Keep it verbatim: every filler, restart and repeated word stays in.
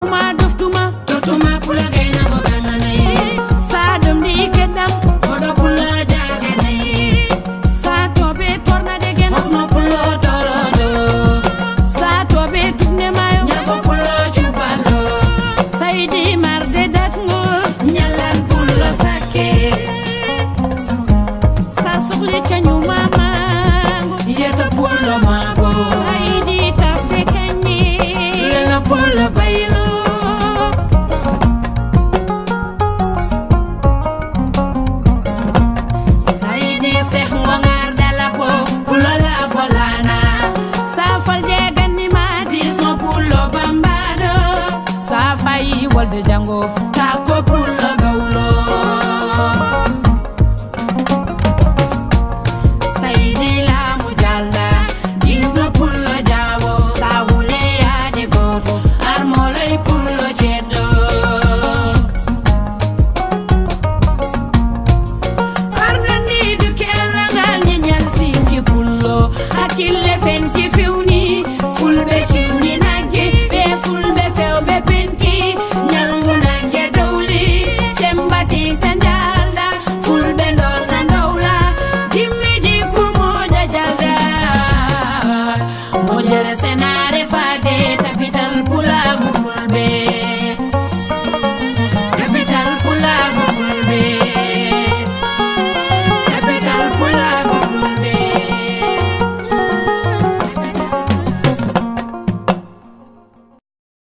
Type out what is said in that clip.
Ma doftuma, doftuma pula gayna ko ganane. Sa dom di kedam, odo pula jagane. Sa tobe torna de gen, osno pulo torodo. Sa tobe tufne mayo, nyako pulo chubalo. Saidi marde datngo, nyalan pulo sake. Sa sukli chanyu mama, yeta pulo mabo. Saidi tafde kanye, lena pulo baylo. Saidi seh wangar dalapo, pulo la bolana. Sa falje ganni ma disno pulo bambado. Sa fayi wolde jango, tako pulo gawlo. Saidi lamu jalda, disno pulo jawo. Sa wule yade goto, armolay pulo ceddo. Arnani du kelangal ni nyal sinki pulo, hakille fenti fiwni, fulbe ciwni